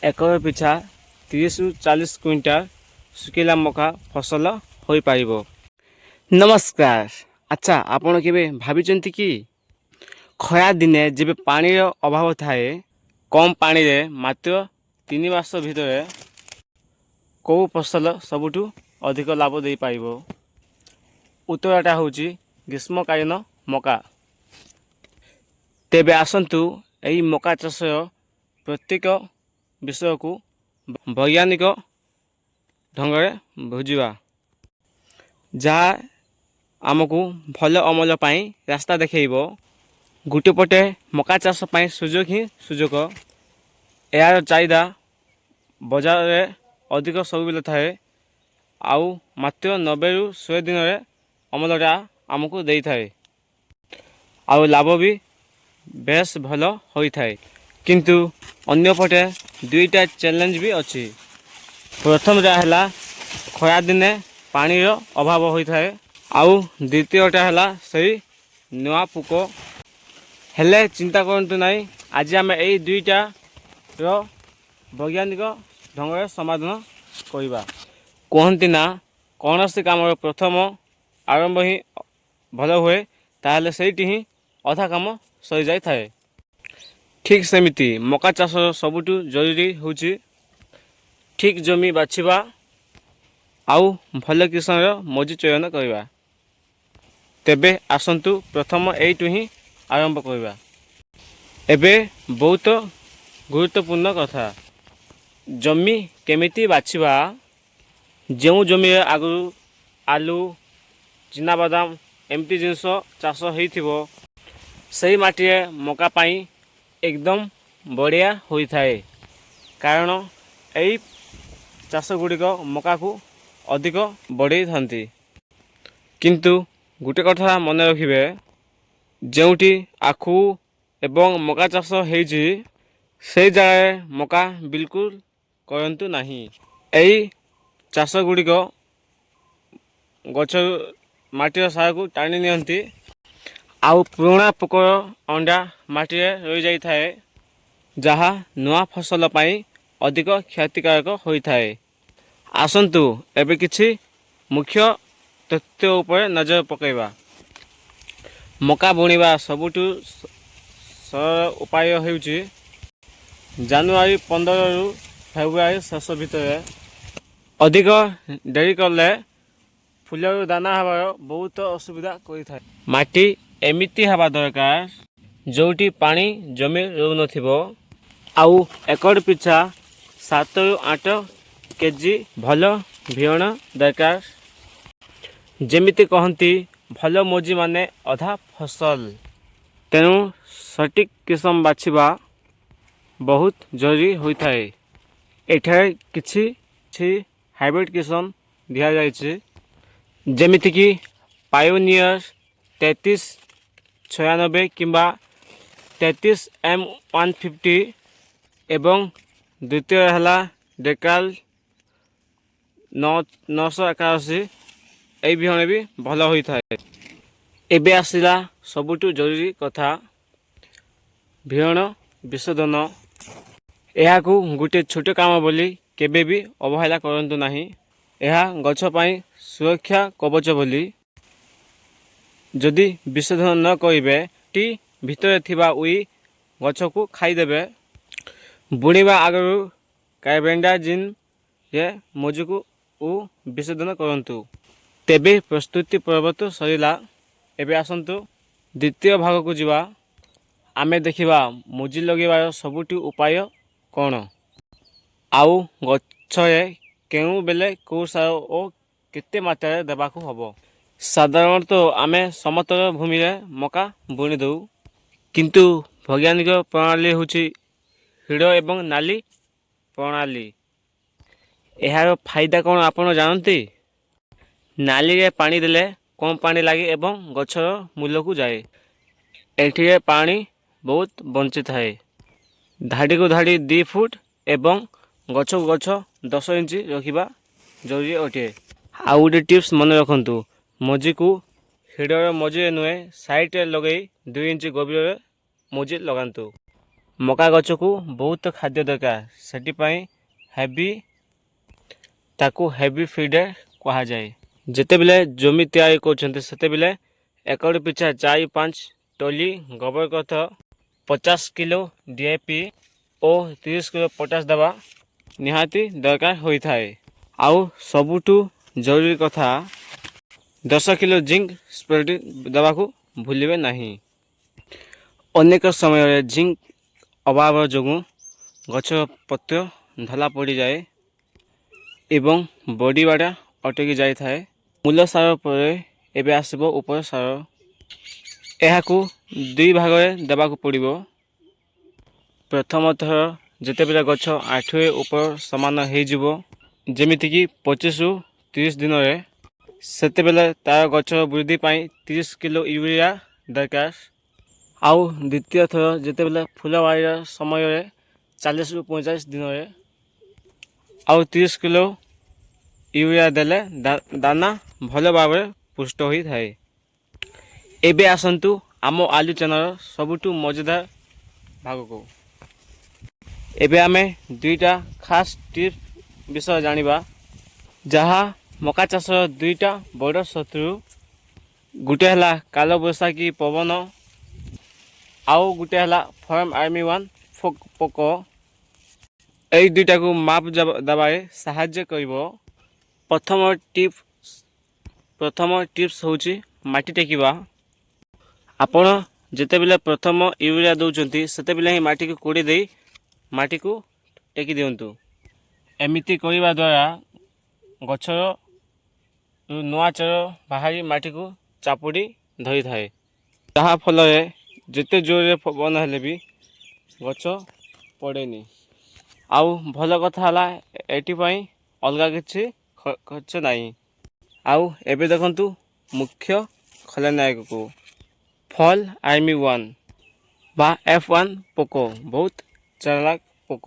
Acre ପିଛା 30ରୁ 40 quintal ଶୁଖିଲା ମକା ଫସଲ ହୋଇପାରିବ। ନମସ୍କାର। ଆଚ୍ଛା, ଆପଣ କେବେ ଭାବିଛନ୍ତି କି, ଖରା ଦିନେ ଯେବେ ପାଣିର ଅଭାବ ଥାଏ, କମ୍ ପାଣିରେ ମାତ୍ର 3 ମାସ ଭିତରେ କେଉଁ ଫସଲ ସବୁଠୁ ଅଧିକ ଲାଭ ଦେଇପାରିବ? ଉତ୍ତରଟା ହେଉଛି ଗ୍ରୀଷ୍ମକାଳୀନ ମକା। ତେବେ ଆସନ୍ତୁ, ଏହି ମକା ଚାଷର ପ୍ରତ୍ୟେକ ବିଷୟକୁ ବୈଜ୍ଞାନିକ ଢଙ୍ଗରେ ବୁଝିବା, ଯାହା ଆମକୁ ଭଲ ଅମଳ ପାଇଁ ରାସ୍ତା ଦେଖାଇବ। ଗୋଟେ ପଟେ ମକା ଚାଷ ପାଇଁ ସୁଯୋଗ ହିଁ ସୁଯୋଗ। ଏହାର ଚାହିଦା ବଜାରରେ ଅଧିକ ସବୁବେଳେ ଥାଏ ଆଉ ମାତ୍ର 90ରୁ 100 ଦିନରେ ଅମଳଟା ଆମକୁ ଦେଇଥାଏ ଆଉ ଲାଭ ବି ବେଶ ଭଲ ହୋଇଥାଏ। କିନ୍ତୁ ଅନ୍ୟପଟେ ଦୁଇଟା ଚ୍ୟାଲେଞ୍ଜ ବି ଅଛି। ପ୍ରଥମଟା ହେଲା, ଖରାଦିନେ ପାଣିର ଅଭାବ ହୋଇଥାଏ ଆଉ ଦ୍ୱିତୀୟଟା ହେଲା ସେଇ ନୂଆ ପୋକ। ହେଲେ ଚିନ୍ତା କରନ୍ତୁ ନାହିଁ, ଆଜି ଆମେ ଏଇ ଦୁଇଟାର ବୈଜ୍ଞାନିକ ଢଙ୍ଗରେ ସମାଧାନ କରିବା। କୁହନ୍ତି ନା, କୌଣସି କାମର ପ୍ରଥମ ଆରମ୍ଭ ହିଁ ଭଲ ହୁଏ, ତାହେଲେ ସେଇଠି ହିଁ ଅଧା କାମ ସରିଯାଇଥାଏ। ଠିକ୍ ସେମିତି ମକା ଚାଷର ସବୁଠୁ ଜରୁରୀ ହେଉଛି ଠିକ୍ ଜମି ବାଛିବା ଆଉ ଭଲ କିସମର ମଞ୍ଜି ଚୟନ କରିବା। ତେବେ ଆସନ୍ତୁ, ପ୍ରଥମ ଏଇଠୁ ହିଁ ଆରମ୍ଭ କରିବା। ଏବେ ବହୁତ ଗୁରୁତ୍ୱପୂର୍ଣ୍ଣ କଥା, ଜମି କେମିତି ବାଛିବା? ଯେଉଁ ଜମିରେ ଆଗରୁ ଆଲୁ, ଚିନାବାଦାମ ଏମିତି ଜିନିଷ ଚାଷ ହେଇଥିବ, ସେଇ ମାଟିରେ ମକା ପାଇଁ ଏକଦମ ବଢ଼ିଆ ହୋଇଥାଏ, କାରଣ ଏଇ ଚାଷ ଗୁଡ଼ିକ ମକାକୁ ଅଧିକ ବଢ଼େଇଥାନ୍ତି। କିନ୍ତୁ ଗୋଟେ କଥା ମନେ ରଖିବେ, ଯେଉଁଠି ଆଖୁ ଏବଂ ମକା ଚାଷ ହେଇଛି, ସେଇ ଜାଗାରେ ମକା ବିଲକୁଲ କରନ୍ତୁ ନାହିଁ। ଏଇ ଚାଷ ଗୁଡ଼ିକ ଗଛ ମାଟିର ସାରକୁ ଟାଣି ନିଅନ୍ତି ଆଉ ପୁରୁଣା ପୋକର ଅଣ୍ଡା ମାଟିରେ ରହିଯାଇଥାଏ, ଯାହା ନୂଆ ଫସଲ ପାଇଁ ଅଧିକ କ୍ଷତିକାରକ ହୋଇଥାଏ। ଆସନ୍ତୁ, ଏବେ କିଛି ମୁଖ୍ୟ ତଥ୍ୟ ଉପରେ ନଜର ପକାଇବା। ମକା ବୁଣିବା ସବୁଠୁ ସରଳ ଉପାୟ ହେଉଛି ଜାନୁଆରୀ 15ରୁ ଫେବୃଆରୀ ଶେଷ ଭିତରେ। ଅଧିକ ଡେରି କଲେ ଫୁଲରୁ ଦାନା ହେବାର ବହୁତ ଅସୁବିଧା କରିଥାଏ। ମାଟି ଏମିତି ହେବା ଦରକାର, ଯେଉଁଠି ପାଣି ଜମି ରହୁନଥିବ ଆଉ ଏକର ପିଛା 7ରୁ 8 କେଜି ଭଲ ବିହନ ଦରକାର। ଯେମିତି କହନ୍ତି, ଭଲ ମଞ୍ଜି ମାନେ ଅଧା ଫସଲ। ତେଣୁ ସଠିକ୍ କିସମ ବାଛିବା ବହୁତ ଜରୁରୀ ହୋଇଥାଏ। ଏଠାରେ କିଛି କିଛି ହାଇବ୍ରିଡ଼ କିସମ ଦିଆଯାଇଛି, ଯେମିତିକି ପାୟୋନିୟର 3396 କିମ୍ବା 33 ଏମ୍ 150 ଏବଂ ଦ୍ୱିତୀୟ ହେଲା ଡେକାଲ 981। ଏଇ ବିହନ ବି ଭଲ ହୋଇଥାଏ। ଏବେ ଆସିଲା ସବୁଠୁ ଜରୁରୀ କଥା, ବିହନ ବିଶୋଧନ। ଏହାକୁ ଗୋଟିଏ ଛୋଟ କାମ ବୋଲି କେବେ ବି ଅବହେଳା କରନ୍ତୁ ନାହିଁ। ଏହା ଗଛ ପାଇଁ ସୁରକ୍ଷା କବଚ ବୋଲି। ଯଦି ବିଶୋଧନ ନ କରିବେ, ଟି ଭିତରେ ଥିବା ଉଇ ଗଛକୁ ଖାଇଦେବେ। ବୁଣିବା ଆଗରୁ କାର୍ବୋଣ୍ଡାଜିମ୍ରେ ମଞ୍ଜିକୁ ଓ ବିଶୋଧନ କରନ୍ତୁ। ତେବେ ପ୍ରସ୍ତୁତି ପର୍ବ ତ ସରିଲା। ଏବେ ଆସନ୍ତୁ, ଦ୍ୱିତୀୟ ଭାଗକୁ ଯିବା। ଆମେ ଦେଖିବା ମଞ୍ଜି ଲଗାଇବାର ସବୁଠୁ ଉପାୟ କ'ଣ ଆଉ ଗଛରେ କେଉଁ ବେଳେ କେଉଁ ସାର ଓ କେତେ ମାତ୍ରାରେ ଦେବାକୁ ହେବ। ସାଧାରଣତଃ ଆମେ ସମତଳ ଭୂମିରେ ମକା ବୁଣି ଦେଉ, କିନ୍ତୁ ବୈଜ୍ଞାନିକ ପ୍ରଣାଳୀ ହେଉଛି ହିଡ଼ ଏବଂ ନାଲି ପ୍ରଣାଳୀ। ଏହାର ଫାଇଦା କ'ଣ ଆପଣ ଜାଣନ୍ତି? ନାଲିରେ ପାଣି ଦେଲେ କମ୍ ପାଣି ଲାଗେ ଏବଂ ଗଛର ମୂଳକୁ ଯାଏ। ଏଥିରେ ପାଣି ବହୁତ ବଞ୍ଚିଥାଏ। ଧାଡ଼ିକୁ ଧାଡ଼ି 2 ଫୁଟ ଏବଂ ଗଛକୁ ଗଛ 10 ଇଞ୍ଚ ରଖିବା ଜରୁରୀ ଅଟେ। ଆଉ ଗୋଟେ ଟିପ୍ସ ମନେ ରଖନ୍ତୁ, ମଞ୍ଜିକୁ ହିଡ଼ର ମଝିରେ ନୁହେଁ, ସାଇଡ଼ରେ ଲଗାଇ 2 ଇଞ୍ଚ ଗଭୀରରେ ମଞ୍ଜି ଲଗାନ୍ତୁ। ମକା ଗଛକୁ ବହୁତ ଖାଦ୍ୟ ଦରକାର, ସେଥିପାଇଁ ତାକୁ ହେଭି ଫିଡ଼ର କୁହାଯାଏ। ଯେତେବେଳେ ଜମି ତିଆରି କରୁଛନ୍ତି, ସେତେବେଳେ ଏକର ପିଛା 4-5 ଟ୍ରଲି ଗୋବର ଖତ, 50 କିଲୋ ଡିଏପି ଓ 30 କିଲୋ ପଟାସ ଦେବା ନିହାତି ଦରକାର ହୋଇଥାଏ। ଆଉ ସବୁଠୁ ଜରୁରୀ କଥା, 10 କିଲୋ ଜିଙ୍କ ସ୍ପ୍ରେଡ୍ ଦେବାକୁ ଭୁଲିବେ ନାହିଁ। ଅନେକ ସମୟରେ ଜିଙ୍କ ଅଭାବ ଯୋଗୁଁ ଗଛର ପତ୍ର ଧଳା ପଡ଼ିଯାଏ ଏବଂ ବଢ଼ିବାଟା ଅଟକି ଯାଇଥାଏ। ମୂଳ ସାର ପରେ ଏବେ ଆସିବ ଉପର ସାର। ଏହାକୁ ଦୁଇ ଭାଗରେ ଦେବାକୁ ପଡ଼ିବ। ପ୍ରଥମ ଥର ଯେତେବେଳେ ଗଛ ଆଣ୍ଠୁଏ ଉପର ସମାନ ହେଇଯିବ, ଯେମିତିକି 25ରୁ 30 ଦିନରେ, ସେତେବେଳେ ତାର ଗଛର ବୃଦ୍ଧି ପାଇଁ 30 କିଲୋ ୟୁରିଆ ଦରକାର। ଆଉ ଦ୍ୱିତୀୟ ଥର ଯେତେବେଳେ ଫୁଲ ବାହାରିବା ସମୟରେ, 40ରୁ 45 ଦିନରେ ଆଉ 30 କିଲୋ ୟୁରିଆ ଦେଲେ ଦାନା ଭଲ ଭାବରେ ପୁଷ୍ଟ ହୋଇଥାଏ। ଏବେ ଆସନ୍ତୁ ଆମ ଆଲୋଚନାର ସବୁଠୁ ମଜାଦାର ଭାଗକୁ। ଏବେ ଆମେ ଦୁଇଟା ଖାସ୍ ଟିପ୍ସ ବିଷୟ ଜାଣିବା, ଯାହା ମକା ଚାଷର ଦୁଇଟା ବଡ଼ ଶତ୍ରୁ। ଗୋଟେ ହେଲା କାଳବୈଶାଖୀ ପବନ, ଆଉ ଗୋଟେ ହେଲା ଫଲ୍ ଆର୍ମି ୱାର୍ମ ପୋକ। ଏଇ ଦୁଇଟାକୁ ମାତ୍ ଦେବାରେ ସାହାଯ୍ୟ କରିବ। ପ୍ରଥମ ଟିପ୍ସ ହେଉଛି ମାଟି ଟେକିବା। ଆପଣ ଯେତେବେଳେ ପ୍ରଥମ ୟୁରିଆ ଦେଉଛନ୍ତି, ସେତେବେଳେ ହିଁ ମାଟିକୁ କୋଡ଼ି ଦେଇ ମାଟିକୁ ଟେକି ଦିଅନ୍ତୁ। ଏମିତି କରିବା ଦ୍ୱାରା ଗଛର ନୂଆ ଚେର ବାହାରି ମାଟିକୁ ଚାପୁଡ଼ି ଧରିଥାଏ, ଯାହା ଫଳରେ ଯେତେ ଜୋରରେ ପବନ ହେଲେ ବି ଗଛ ପଡ଼େନି। ଆଉ ଭଲ କଥା ହେଲା, ଏଥିପାଇଁ ଅଲଗା କିଛି ଖର୍ଚ୍ଚ ନାହିଁ। ଆଉ ଏବେ ଦେଖନ୍ତୁ ମୁଖ୍ୟ ଖଳନାୟକକୁ, ଫଲ୍ ଆର୍ମି ୱାର୍ମ ବା ଏଫ୍ 1 ପୋକ। ବହୁତ ଚାଲାକ ପୋକ।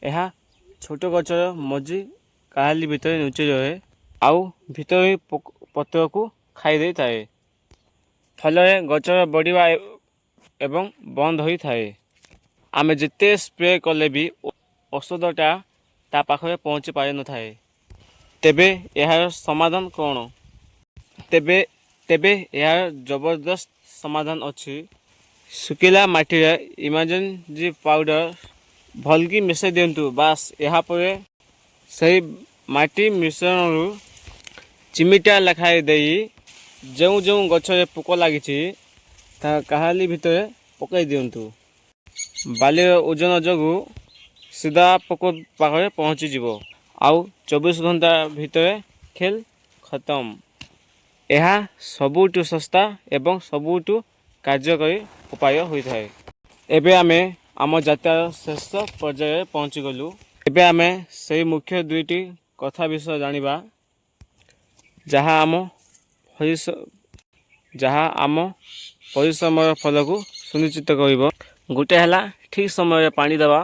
ଏହା ଛୋଟ ଗଛର ମଝି କାହାଲି ଭିତରେ ଲୁଚି ରହେ ଆଉ ଭିତରେ ପତ୍ରକୁ ଖାଇ ଦେଇଥାଏ। ଫଳରେ ଗଛର ବଢ଼ିବା ଏବଂ ବନ୍ଦ ହୋଇଥାଏ। ଆମେ ଯେତେ ସ୍ପ୍ରେ କଲେ ବି ଔଷଧଟା ତା ପାଖରେ ପହଞ୍ଚି ପାରିନଥାଏ। ତେବେ ଏହାର ସମାଧାନ କ'ଣ? ତେବେ ଏହାର ଜବରଦସ୍ତ ସମାଧାନ ଅଛି। ଶୁଖିଲା ମାଟିରେ ଇମାଜେନ୍ ପାଉଡ଼ର ଭଲକି ମିଶାଇ ଦିଅନ୍ତୁ, ବାସ୍। ଏହାପରେ ସେହି ମାଟି ମିଶ୍ରଣରୁ ଚିମିଟା ଲେଖାଏ ଦେଇ ଯେଉଁ ଯେଉଁ ଗଛରେ ପୋକ ଲାଗିଛି, ତା କାହାଲି ଭିତରେ ପକାଇ ଦିଅନ୍ତୁ। ବାଲିର ଓଜନ ଯୋଗୁଁ ସିଧା ପୋକ ପାଖରେ ପହଞ୍ଚିଯିବ ଆଉ 24 ଘଣ୍ଟା ଭିତରେ ଖେଲ ଖତମ। ଏହା ସବୁଠୁ ଶସ୍ତା ଏବଂ ସବୁଠୁ କାର୍ଯ୍ୟକାରୀ ଉପାୟ ହୋଇଥାଏ। ଏବେ ଆମେ ଆମ ଯାତ୍ରାର ଶେଷ ପର୍ଯ୍ୟାୟରେ ପହଞ୍ଚିଗଲୁ। ଏବେ ଆମେ ସେଇ ମୁଖ୍ୟ ଦୁଇଟି କଥା ବିଷୟ ଜାଣିବା, ଯାହା ଆମ ପରିଶ୍ରମର ଫଳକୁ ସୁନିଶ୍ଚିତ କରିବ। ଗୋଟେ ହେଲା ଠିକ୍ ସମୟରେ ପାଣି ଦେବା,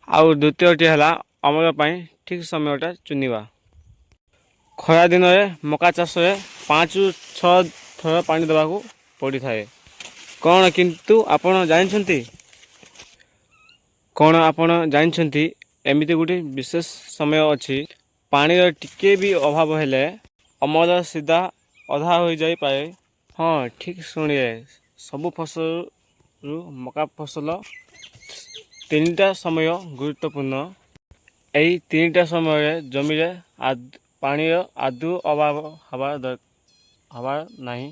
ଆଉ ଦ୍ୱିତୀୟଟି ହେଲା ଅମଳ ପାଇଁ ଠିକ୍ ସମୟଟା ଚୁନିବା। ଖରା ଦିନରେ ମକା ଚାଷରେ 5ରୁ 6 ଥର ପାଣି ଦେବାକୁ ପଡ଼ିଥାଏ। କ'ଣ କିନ୍ତୁ ଆପଣ ଜାଣିଛନ୍ତି କ'ଣ ଆପଣ ଜାଣିଛନ୍ତି, ଏମିତି ଗୋଟେ ବିଶେଷ ସମୟ ଅଛି, ପାଣିର ଟିକେ ବି ଅଭାବ ହେଲେ ଅମଳ ସିଧା ଅଧା ହୋଇଯାଇପାରେ? ହଁ, ଠିକ୍ ଶୁଣିଲେ। ସବୁ ଫସଲରୁ ମକା ଫସଲ ତିନିଟା ସମୟ ଗୁରୁତ୍ୱପୂର୍ଣ୍ଣ। ଏହି ତିନିଟା ସମୟରେ ଜମିରେ ପାଣିର ଆଦୌ ଅଭାବ ହେବାର ନାହିଁ।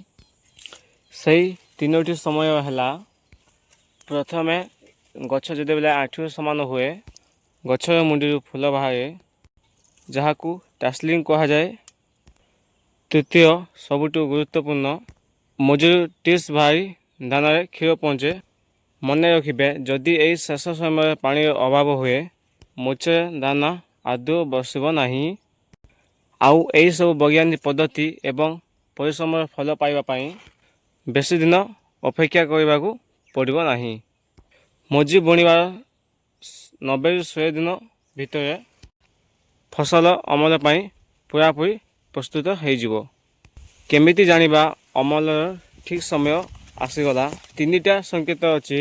ସେଇ ତିନୋଟି ସମୟ ହେଲା, ପ୍ରଥମେ ଗଛ ଯେତେବେଳେ ଆଣ୍ଠୁଏ ସମାନ ହୁଏ, ଗଛର ମୁଣ୍ଡିରୁ ଫୁଲ ବାହାରେ, ଯାହାକୁ ଟାସଲିଂ କୁହାଯାଏ। ତୃତୀୟ, ସବୁଠୁ ଗୁରୁତ୍ୱପୂର୍ଣ୍ଣ, ମଝିରୁ ଟିସ୍ ବାହାରି ଦାନାରେ କ୍ଷୀର ପହଞ୍ଚେ। ମନେ ରଖିବେ, ଯଦି ଏହି ଶେଷ ସମୟରେ ପାଣିର ଅଭାବ ହୁଏ, ମୁଚରେ ଦାନା ଆଦୌ ବସିବ ନାହିଁ। ଆଉ ଏହିସବୁ ବୈଜ୍ଞାନିକ ପଦ୍ଧତି ଏବଂ ପରିଶ୍ରମର ଫଳ ପାଇବା ପାଇଁ ବେଶୀ ଦିନ ଅପେକ୍ଷା କରିବାକୁ ପଡ଼ିବ ନାହିଁ। ମଞ୍ଜି ବୁଣିବାର 90ରୁ 100 ଦିନ ଭିତରେ ଫସଲ ଅମଳ ପାଇଁ ପୂରାପୂରି ପ୍ରସ୍ତୁତ ହେଇଯିବ। କେମିତି ଜାଣିବା ଅମଳର ଠିକ୍ ସମୟ ଆସିଗଲା? ତିନିଟା ସଂକେତ ଅଛି।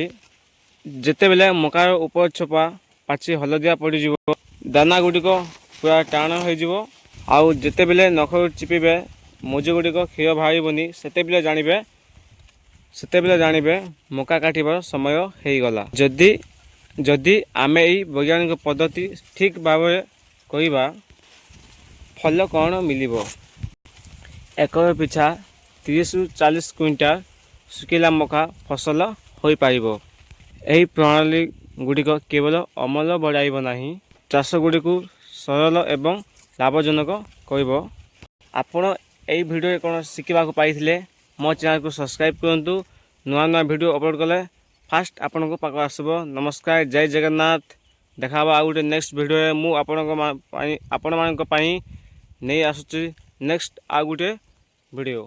ଯେତେବେଳେ ମକାର ଉପର ଛୋପା ପାଚି ହଳଦିଆ ପଡ଼ିଯିବ, ଦାନା ଗୁଡ଼ିକ ପୁରା ଟାଣ ହୋଇଯିବ ଆଉ ଯେତେବେଳେ ନଖରୁ ଚିପିବେ ମଞ୍ଜି ଗୁଡ଼ିକ କ୍ଷୀର ବାହାରିବନି, ସେତେବେଳେ ଜାଣିବେ ମକା କାଟିବାର ସମୟ ହେଇଗଲା। ଯଦି ଯଦି ଆମେ ଏଇ ବୈଜ୍ଞାନିକ ପଦ୍ଧତି ଠିକ୍ ଭାବରେ କରିବା, ଫଳ କ'ଣ ମିଳିବ? ଏକର ପିଛା 30ରୁ 40 କୁଇଣ୍ଟାଲ ଶୁଖିଲା ମକା ଫସଲ ହୋଇପାରିବ। ଏହି ପ୍ରଣାଳୀ ଗୁଡ଼ିକ କେବଳ ଅମଳ ବଢ଼ାଇବ ନାହିଁ, ଚାଷ ଗୁଡ଼ିକୁ ସରଳ ଏବଂ ଲାଭଜନକ କରିବ। ଆପଣ ଏଇ ଭିଡ଼ିଓରେ କ'ଣ ଶିଖିବାକୁ ପାଇଥିଲେ? ମୋ ଚ୍ୟାନେଲକୁ ସବସ୍କ୍ରାଇବ୍ କରନ୍ତୁ। ନୂଆ ନୂଆ ଭିଡ଼ିଓ ଅପଲୋଡ଼ କଲେ ଫାଷ୍ଟ ଆପଣଙ୍କ ପାଖକୁ ଆସିବ। ନମସ୍କାର, ଜୟ ଜଗନ୍ନାଥ। ଦେଖା ହେବ ଆଉ ଗୋଟେ ନେକ୍ସଟ ଭିଡ଼ିଓରେ। ମୁଁ ଆପଣଙ୍କ ପାଇଁ, ଆପଣମାନଙ୍କ ପାଇଁ ନେଇ ଆସୁଛି ନେକ୍ସଟ ଆଉ ଗୋଟେ ଭିଡ଼ିଓ।